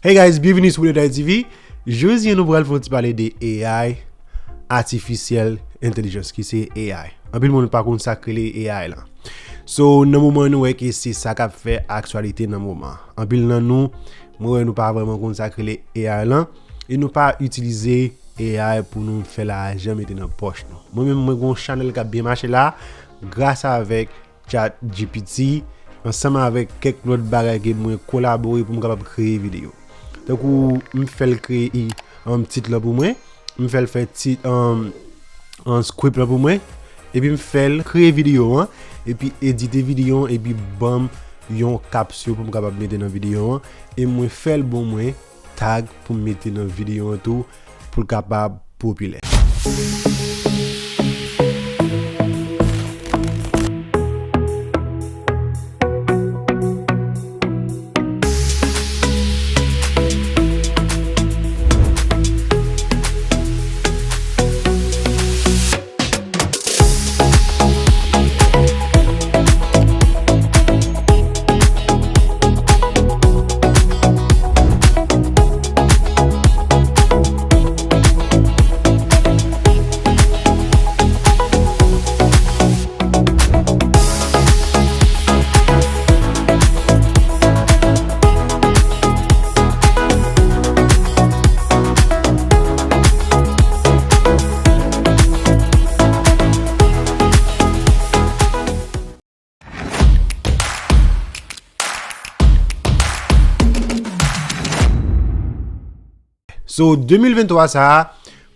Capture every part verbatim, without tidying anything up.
Hey guys, byenvini sou Real Day T V. Jodi a nou pral fè yon ti pale de A I, Artificial Intelligence, ki se A I. Anpil moun pa konn sa k rele A I lan. So, nan moman nou wè ke se sa k ap fè aktyalite nan moman. Anpil nan nou, mwen wè nou pa vrèman konn sa k rele A I lan, e nou pa itilize A I pou nou fè lajan mete nan pòch nou. Mwen menm, mwen gen yon chanèl k ap byen mache la, gras avèk ChatGPT, ansanm avèk kèk lòt bagay ke mwen kolabore pou m kapab kreye videyo. Tankou m fè l kreye, um, tit lan pou mwen, m fè l fè tit, um, um, script lan pou mwen, epi m fè l kreye videyo an, epi edite videyo an, epi ban m yon kapsyon pou m kapab mete nan videyo an, e mwen fè l bon mwen, tag pou m mete nan videyo an tou, pou l kapab popilè. So, de mil venntwa sa a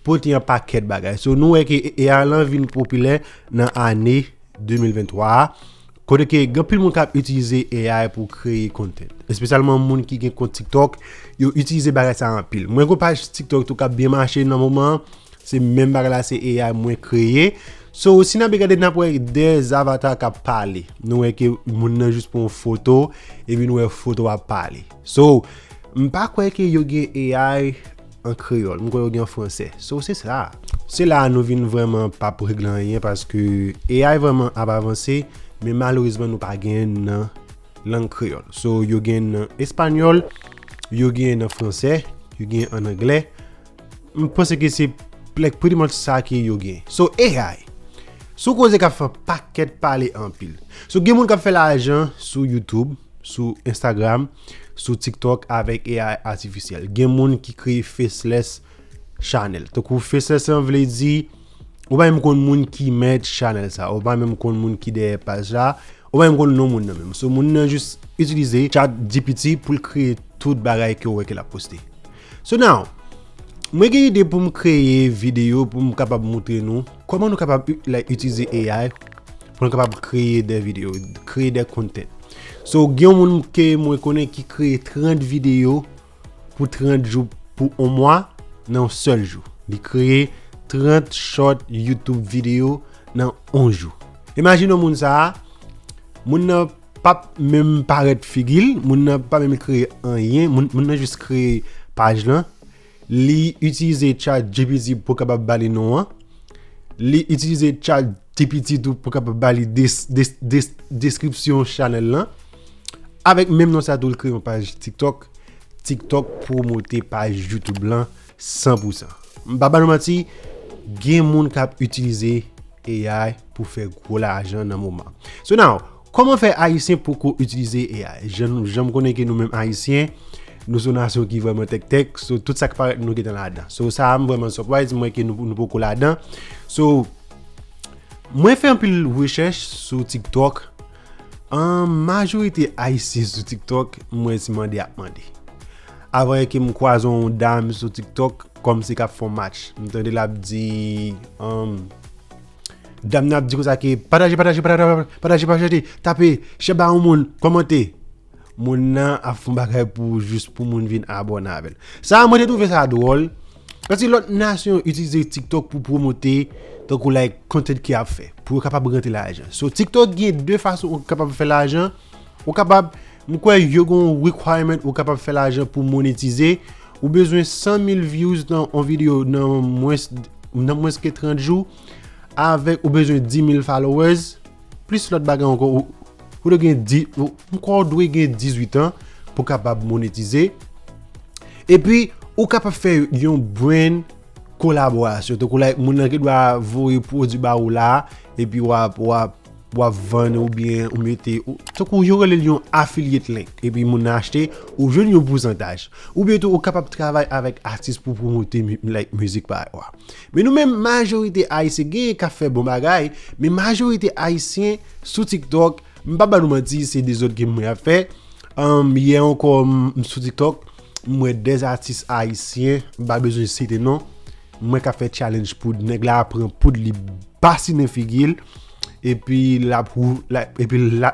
pote yon pakèt bagay. So, nou wè ke A I lan vin popilè nan ane de mil venntwa a, kote ke gen anpil moun k ap itilize A I pou kreye content. Espesyalman moun ki gen kont TikTok, yo itilize bagay sa anpil. Mwen gen paj TikTok tou k ap byen mache nan moman an, se menm bagay la, se A I mwen kreye. So, si n ap gade, n ap wè de avata k ap pale. Nou wè ke moun nan jis pran yon foto, epi nou wè foto a pale. So, m pa kwè ke yo gen A I an kreyòl. M kwè yo gen an fransè. So, se sa. Se la a nou vin vrèman p ap regle anyen, paske A I vrèman ap avanse, men malerezman nou pa gen nan lang kreyòl. So, yo gen nan espanyòl, yo gen nan fransè, yo gen an anglè. M panse ke se, like, pretty much sa ke yo gen. So, A I, se yon koze k ap fè pakèt pale anpil. So, gen moun k ap fè lajan sou YouTube, sou Instagram, sou TikTok avèk A I atifisyèl. Gen moun ki kreye faceless channel. Tankou faceless lan vle di, ou pa menm konn moun ki mèt channel sa, ou pa menm konn moun ki dèyè paj la, ou pa menm konn non moun nan menm. So, moun nan jis itilize ChatGPT pou l kreye tout bagay ke w wè ke l ap poste. So now, mwen gen ide pou m kreye videyo pou m kapab montre nou kòman nou kapab, like, itilize A I pou nou kapab kreye de videyo, kreye de content. So, gen yon moun ke mwen konnen ki kreye trant videyo pou trant jou, pou yon mwa, nan yon sèl jou. Li kreye trant short YouTube videyo nan yon jou. Imajine yon moun sa a, moun nan p ap menm parèt figi l, moun nan pa menm kreye anyen, moun, moun nan jis kreye paj lan, li itilize ChatGPT pou kapab ba li non an, li itilize ChatGPT tou pou kapab ba li des-, des-, des-, deskripsyon chanèl lan. Avèk menm non sa tou, l kreye yon paj TikTok. TikTok pwomote paj YouTube lan san pou san. M pa ba nou manti, gen moun k ap itilize A I pou fè gwo lajan nan moman. So now, kòman fè Ayisyen poko itilize A I? Jan, jan m konnen ke nou menm Ayisyen, nou se yon nasyon ki vrèman tèktèk. So, tout sa k parèt nou gentan ladan. So, sa a m vrèman surprise, m wè ke nou, nou poko ladan. So, mwen fè anpil rechèch sou TikTok. An majorite Ayisyen sou TikTok, m wè se mande y ap mande. Avan yè ke m kwaze yon dam sou TikTok, kòmsi k ap fè yon match. M tande l ap di, um, dam nan ap di konsa ke pataje, pataje, pataje, pataje, pataje, tape, share ba yon moun, kòmante. Moun nan ap fè yon bagay pou, jis pou moun vin abòne avè l. Sa a, mwen te twouve sa dwòl. Paske lòt nasyon itilize TikTok pou pwomote, tankou, like, content ke y ap fè, pou yo kapab rantre lajan. So, TikTok gen de fason ou kapab fè lajan. Ou kapab, m kwè yo gen yon requirement ou kapab fè lajan pou monetize. Ou bezwen san mil views nan yon videyo nan mwens, nan mwens ke trant jou. Avèk ou bezwen dis mil followers, plis lòt bagay ankò. Ou, ou dwe gen di, ou, m kwè ou dwe gen dizuit an pou kapab monetize. Epi, ou kapab fè yon brand kolaborasyon. Tankou like, moun nan gen dwa voye pwodui ba ou la, epi w ap, w ap, w ap vann oubyen ou mete, ou, tankou yo rele l yon affiliate link. Epi moun nan achte, ou jwenn yon pousantaj. Oubyen tou, ou kapab travay avèk atis pou pwomote mi- like, mizik pa yo a. Men nou menm, majorite Ayisyen genyen k ap fè bon bagay, men majorite Ayisyen sou TikTok, m pa ba nou manti, se dezòd ke mwen ap fè. Um, yè ankò, m m sou TikTok, m wè de atis ayisyen, m pa bezwen site non, m wè k ap fè challenge poud. Nèg la pran poud, li basinen figi l, epi l ap wou, la, epi la,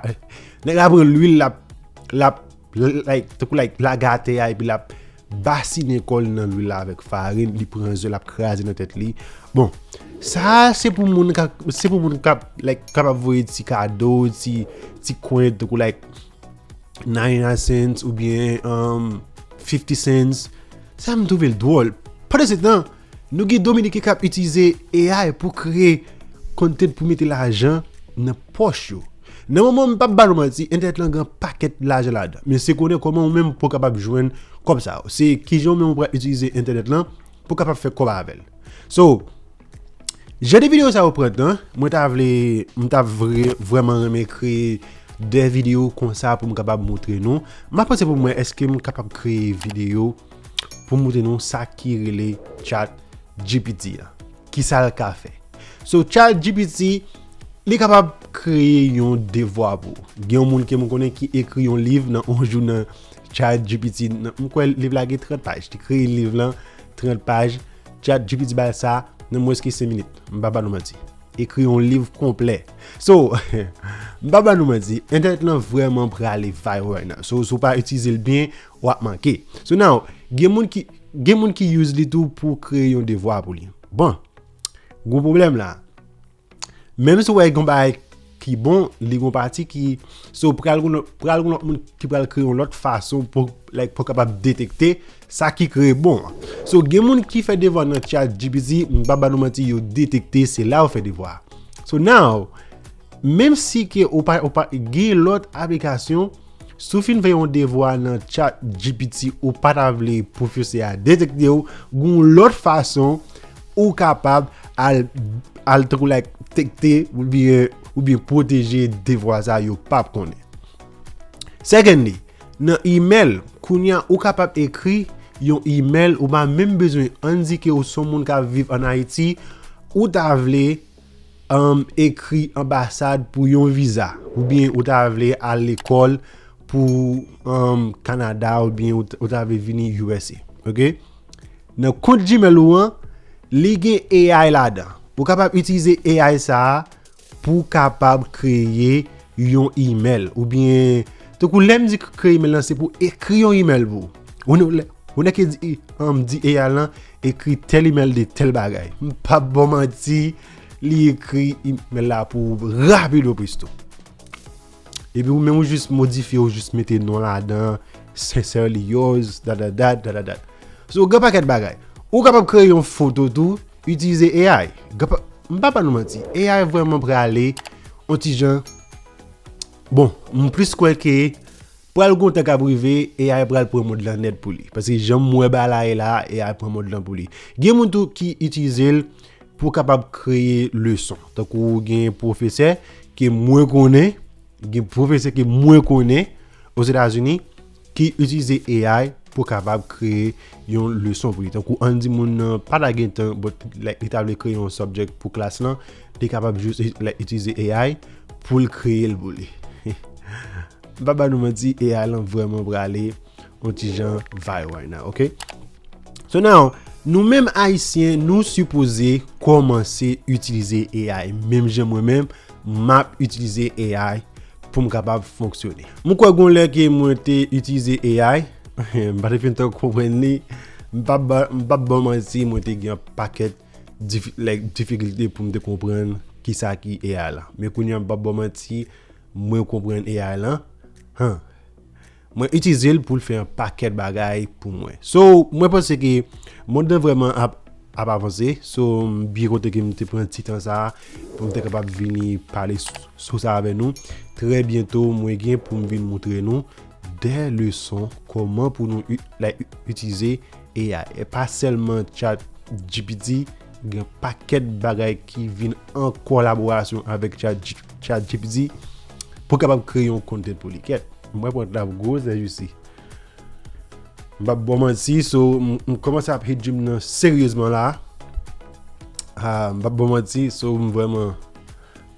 nèg la pran lwil, l ap, l ap, like, tankou like, lage atè a, epi l ap basinen kò l nan lwil la avèk farin, li pran zo, l ap kraze nan tèt li. Bon, sa se pou moun k ap, se pou moun k ap, like, kapab voye ti kado, ti, ti kwen, tankou like, ninety-nine cents oubyen um, fifty cents. Sa m twouve l dwòl. Pandan se tan, nou gen Dominiken k ap itilize A I pou kreye content pou mete lajan nan pòch yo. Nan moman m p ap ba nou manti, entènèt lan gen pakèt lajan ladan. Men se konnen kòman ou menm pou w kapab jwenn kòb sa yo. Se kijan ou menm ou pral itilize entènèt lan pou w kapab fè kòb avè l. So, jan de videyo sa yo pran tan, mwen ta vle, m ta vre, vrèman renmen kreye de videyo konsa pou m kapab montre nou. M ap panse pou mwen, èske m kapab kreye videyo pou montre nou sa ki rele Chat G P T a. Kisa l ka fè? So, Chat G P T, li kapab kreye yon devwa pou ou. Gen yon moun ke mwen konnen ki ekri yon liv nan yon jou nan Chat G P T. Nan, m kwè liv la gen trant paj. Li kreye liv lan, trant paj. Chat G P T ba l sa nan mwens ke senk minit. M pa ba nou manti. Ekri yon liv konplè. So, m pa ba nou manti. Entènèt lan vrèman prale viral right now. So, si w pa itilize l byen, w ap manke. So, now, gen moun ki, gen moun ki use li tou pou kreye yon devwa pou li. Bon, gwo pwoblèm la. Menm si w wè gen yon bagay ki bon, li gen yon pati ki, so, pral gen lòt, pral gen lòt moun ki pral kreye yon lòt fason pou, like, pou kapab detekte sa ki kreye bon an. So, gen moun ki fè devwa nan Chat G P T, m pa ba nou manti, yo detekte, se la yo fè devwa. So, now, menm si ke ou pa, ou pa, gen lòt aplikasyon, si w fin fè yon devwa nan Chat G P T, ou pa ta vle pwofesè a detekte w, gen yon lòt fason ou kapab al, al tankou like, detekte oubyen, oubyen pwoteje devwa sa yo p ap konnen. Secondly, nan email, kounye a ou kapab ekri yon email, ou pa menm bezwen, ann di ke ou se yon moun k ap viv ann Ayiti, ou ta vle um, ekri anbasad pou yon viza, oubyen ou ta vle al lekòl pou um, Kanada, oubyen ou, ou ta vle vini U S A. Ok? Nan kont Gmail ou an, li gen A I ladan. Ou kapab itilize A I sa a pou kapab kreye yon email. Oubyen, tankou lè m di kreye email lan, se pou ekri yon email pou ou. Ou, ou, ou nèk di, um, di A I lan, ekri tel email de tel bagay. M p ap ba w manti, li ekri email la pou ou rapido presto. Epi ou menm ou jis modifye, ou jis mete non ladan, sincerely yours, da da da, da da da. So, gen pakèt bagay. Ou kapab kreye yon foto tou, itilize A I. Gen pa, m pa ba nou manti, A I vrèman prale yon ti jan. Bon, m plis kwè ke pral gon tan k ap rive, A I pral pran mond lan nèt pou li. Paske jan m wè bagay la ye la, A I pran mond lan pou li. Gen moun tou ki itilize l pou kapab kreye leson. Tankou gen pwofesè ke mwen konnen, gen pwofesè ke mwen konnen Ozetazini ki itilize A I pou kapab kreye yon leson pou li. Tankou ann di moun nan pa ta gen tan, but, like, li ta vle kreye yon subject pou klas lan, li kapab jis, like, itilize A I pou l kreye l pou li. M pa ba nou manti, A I lan vrèman prale yon ti jan viral right now, ok? So now, nou menm Ayisyen, nou sipoze kòmanse itilize A I. Menm jan mwen menm, m ap itilize A I pou m kapab fonksyone. M kwè gon lè ke mwen te itilize A I, m pa te fin tan konprann li, m p ap ba, m p ap ba w manti, mwen te gen yon pakèt difi-, like, difikilte pou m te konprann kisa ki A I la. Men kounye a, m p ap ba w manti, mwen konprann A I lan. Han. Mwen itilize l pou l fè yon pakèt bagay pou mwen. So, mwen panse ke mond lan vrèman ap, ap avanse. So, m byen kontan ke m te pran ti tan sa a pou m te kapab vini pale sou, sou sa avè nou. Trè byento, mwen gen pou m vin montre nou de leson kòman pou nou u- like, itilize A I. E pa sèlman Chat G P T, gen pakèt bagay ki vin an kolaborasyon avèk Chat G- Chat G P T pou kapab kreye yon content pou li. Kèt, mwen pran la gwo zèj isi. M p ap ba w manti, so m m kòmanse ap hit dream nan seryezman la. Ah, m p ap ba w manti, so m vrèman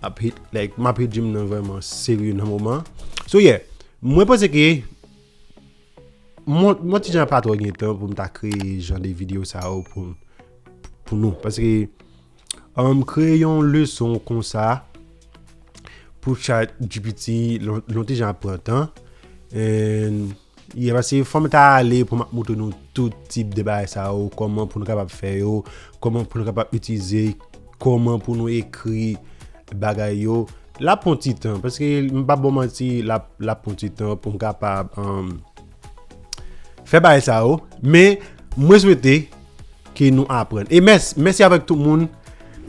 ap hit, like, m ap hit dream nan vrèman serye nan moman. So yeah, mwen panse ke mwen mwen ti jan pa twò gen tan pou m ta kreye jan de videyo sa yo pou pou nou. Paske um, kreye yon leson konsa pou Chat G P T, lon- lontan jan ap pran tan. And yeah, paske fò m ta ale pou m ap montre nou tout tip de bagay sa yo, kòman pou nou kapab fè yo, kòman pou nou kapab itilize, kòman pou nou ekri bagay yo. L ap pran ti tan, paske m pa ba w manti, l ap l ap pran ti tan pou m kapab um, fè bagay sa yo. Men mwen swete ke nou aprann. E mès- mèsi avèk tout moun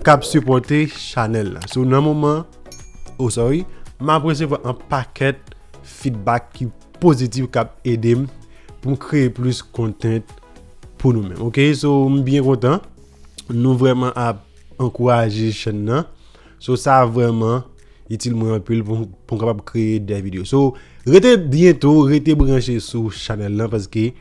k ap sipòte chanèl la. So nan moman, oh sorry, m ap resevwa an pakèt feedback ki pozitif k ap ede m pou m kreye plis content pou nou menm. Ok, so m byen kontan. Nou vrèman ap ankouraje chèn nan. So sa vrèman itil mwen anpil pou pou m kapab kreye de videyo. So rete byento, rete branche sou chanèl lan paske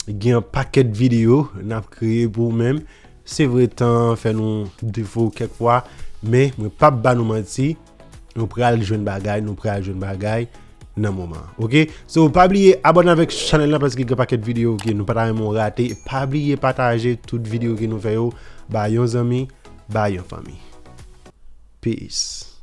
gen yon pakèt videyo n ap kreye pou ou menm. Se vre tan fè nou defo kèk fwa, men mwen p ap ba nou manti, nou pral jwenn bagay, nou pral jwenn bagay nan moman. Ok? So pa bliye abòne avèk chanèl lan paske gen pakèt videyo ke nou pa ta renmen w rate. Pa bliye pataje tout videyo ke nou fè yo ba yon zanmi, ba yon fanmi. Peace.